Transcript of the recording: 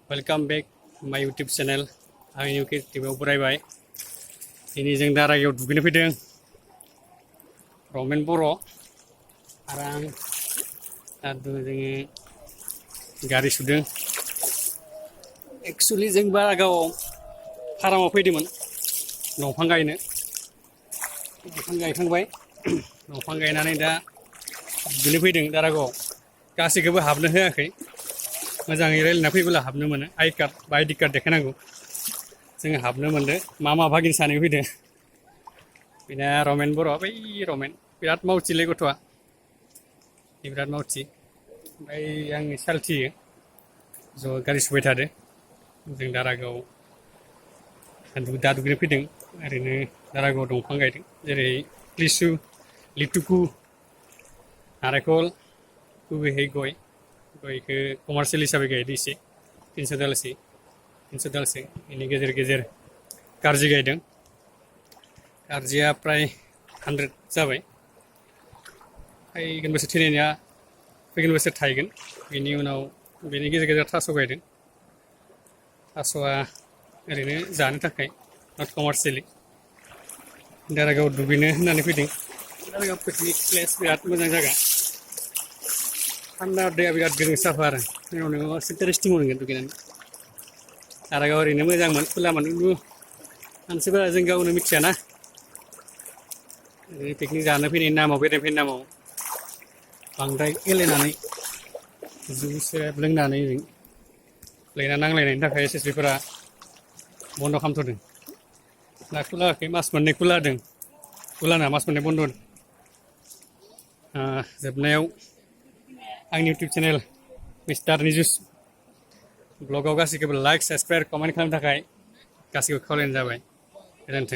Welcome back माय YouTube channel आं इउटिउबाव बरायबाय दिनै जों दारागायाव दुगैनो फैदों रमेन बर' आरो आं जोङो गारि सुदों एक्सुवेलि जों दारागायाव फारामाव फैदोंमोन दंफां गायनो दंफां गायखांबाय दंफां गायनानै दा दुगैनो फैदों दारागायाव गासैखौबो हाबनो होआखै मोजाङै रायज्लायना फैबोला हाबनो मोनो आइ कार्ड बा आइडि कार्ड देखायनांगौ जोङो हाबनो मोनदो मा भागिन सानै फैदो बेना रमेन बर' बै रमेन बिराद मावथिलै गथ'आ बिराद मावथि ओमफ्राय आंनि सालथियो ज' गारि सुबाय थादो जों दारागायाव दा दुगैनो फैदों ओरैनो दारागायाव दंफां गायदों जेरै लिसु लिटुकु नारेंखल गुबैयै गयखौ कमार्शियेल हिसाबै गायदो एसे 300 दालसो बेनि गेजेर गेजेर कारजि गायदों कारजिया प्राय 100 जाबाय फैगोन बोसोर थैनाया फैगोन बोसोर थायगोन बेनि उनाव बेनि गेजेर गेजेर थास' गायदों थास'आ ओरैनो जानो थाखाय नट कमार्शियेलि दारागायाव दुगैनो होननानै फैदों दारागायाव पिकनिक प्लेस बिराद मोजां जायगा थान्दा दैया बिराद गोजों साफा आरो नोङो इन्टारेस्टिं मोनगोन दुगैनानै दारागायाव ओरैनो मोजांमोन खुलामोन खिन्थु मानसिफोरा जों गावनो मिथियाना ओरैनो पिकनिक जानो फैनायनि नामाव बेरायनो फैनायनि नामाव बांद्राय गेलेनानै जौ सेरेब लोंनानै लेना नांलायनायनि थाखाय एसएसबिफोरा बन्द' खालामथ'दों दा खुलायाखै मास मोननै खुला होदों खुलाना मास मोननै बन्द' होदों जोबनायाव आंनि इउटिउब चेनेल मिस्टार निजुस ब्लगाव गासैखौबो लाइक साबस्क्राइब कमेन्ट खालामनो थाखाय गासैखौबो खावलायनाय जाबाय गोजोन्थों।